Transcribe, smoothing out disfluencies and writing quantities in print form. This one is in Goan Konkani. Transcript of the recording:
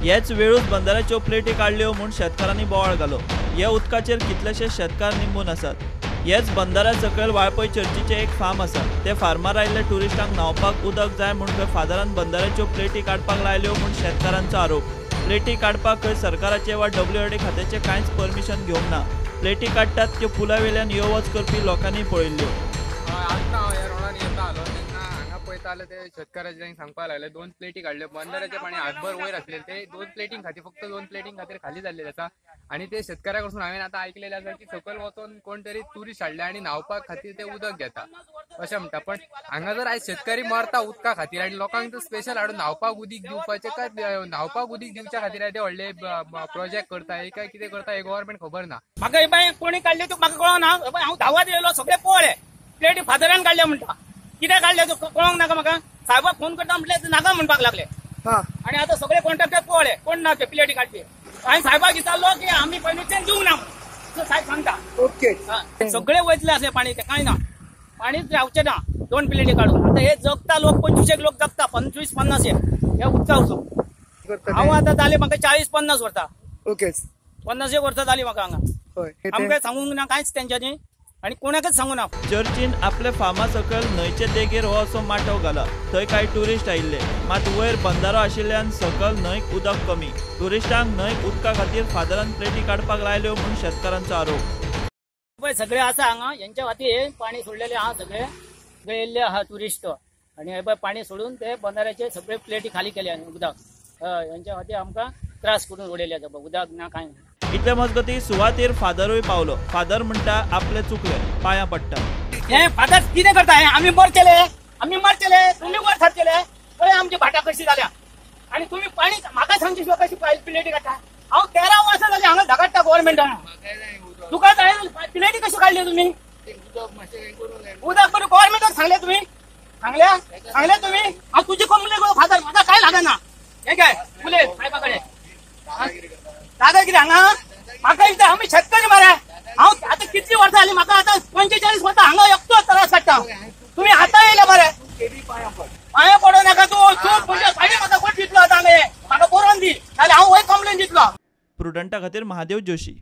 हेच वेळूच बंदाऱ्याच्यो प्लेटी काडल्यो म्हूण शेतकारांनी बोवाळ घालो. हे उदकाचेर कितलेशे शेतकार निंबून आसात. हेच बंदाऱ्या सकयल वाळपय चर्चीचें एक फार्म आसा. ते फार्मार आयिल्ले ट्युरिस्टांक न्हांवपाक उदक जाय म्हूण थंय फादरान बंदाऱ्याच्यो प्लेटी काडपाक लायल्यो म्हूण शेतकारांचो आरोप. प्लेटी काडपाक खंय सरकाराचे वा डब्ल्यूआरडी खात्याचें कांयच परमिशन घेवंक ना. प्लेटी काडटात त्यो पुला वेल्यान यो वच करपी लोकांनी पळयल्ल्यो. आतां हांव ह्या रोडान येतालो तेन्ना हांगा पळयताले ते शेतकाराचे सांगपाक लागले 2 प्लेटी काडल्यो, बंदाऱ्याचें पाणी हातभर वयर आसलें, ते 2 प्लेटीं खातीर फक्त 2 प्लेटीं खातीर खाली जाल्लें आसा. आनी ते शेतकाऱ्या कडसून हांवें आतां आयकलेलें आसा की सकयल वचोन कोण तरी ट्युरिस्ट हाडले आनी न्हांवपा खातीर ते उदक घेता अशें म्हणटा. पण हांगा जर आयज शेतकरी मरता उदका खातीर आनी लोकांक जर स्पेशल हाडून न्हांवपाक उदीक दिवपाचें काय न्हांवपाक उदीक दिवच्या खातीर ते व्हडले प्रोजेक्ट करता हे काय कितें करता हे गव्हर्मेंट खबर ना. म्हाका बाय कोणी काडले तूं म्हाका कळना. हांव धांवत येयलो सगळे पळय प्लेटी फादरान काडले म्हणटा, कितें काडले तूं कळोंक नाका म्हाका. साहेबाक फोन करता म्हटलें नाका म्हणपाक लागले. आनी आतां सगळे कॉन्ट्रॅक्टर पळय कोण ना ते प्लेटी काडपी. हांवें साहेबाक विचारलो की आमी परमिशन दिवंक ना म्हणून साहेब सांगता. ओके, सगळे वयतले आसले पाणी ते कांय ना, पाणीच रावचें ना 2 प्लेटी काडून. आतां हे जगता लोक 25 लोक जगता, 25-50 हे उदका वचून. हांव आतां जाले म्हाका 40-50 वर्सां. ओके, 50 वर्सां जाली म्हाका हांगा. आमकां सांगूंक ना कांयच तेंच्यांनी आनी कोणाकच सांगू ना. चर्चीन आपल्या फार्मा सकयल न्हंयचे देगेर हो असो माटव घाला. थंय कांय ट्युरिस्ट आयिल्ले, मात वयर बंदारो आशिल्ल्यान सकयल न्हंयक उदक कमी. ट्युरिस्टांक न्हंयक उदका खातीर फादरान प्लेटी काडपाक लायल्यो म्हूण शेतकारांचो आरोप. पळय सगळे आसा हांगा हेंच्या खातीर पाणी सोडलेले आहा, सगळे सगळे येयल्ले आहा ट्युरिस्ट. आनी हे पळय पाणी सोडून ते बंदाऱ्याचे सगळे प्लेटी खाली केले आनी उदक हेंच्या खातीर आमकां त्रास करून उडयले आसा, उदक ना कांय ना. इतले मजगती सुवातेर फादरूय पावलो. फादर म्हणटा आपले चुकले, पांया पडटा. हे फादर कितें करता? हे आमी मरचेले, आमी मरचेले, तुमी वर थारचेले. पळय आमची भाटां कशी जाल्या आनी तुमी पाणी म्हाका सांगची शिवाय कशी प्लेटी काडटा. हांव 13 वर्सां जाली हांगा झगडटा गव्हर्मेंटान. तुका जाय प्लेटी कशी काडली तुमी? उदक करून गव्हर्मेंटाक सांगले तुमी? सांगल्या सांगले तुमी? हांव तुजी कंप्लेन करूं फादर, म्हाका कांय लागना. हे काय उलय साहेबा कडेन दादागिरी हांगा म्हाका दिसता आमी शेतकरी मरे. हांव आतां कितली वर्सां जाली म्हाका, आतां 45 वर्सां हांगा एकटो त्रास काडटा. तुमी आतां येयले मरे, पांया पडों नाका तूं. तूं पाणी म्हाका कोण दितलो आतां हांगा? म्हाका बरोवन दी, नाल्यार हांव वयर कंप्लेन दितलो. प्रुडंटा खातीर महादेव जोशी.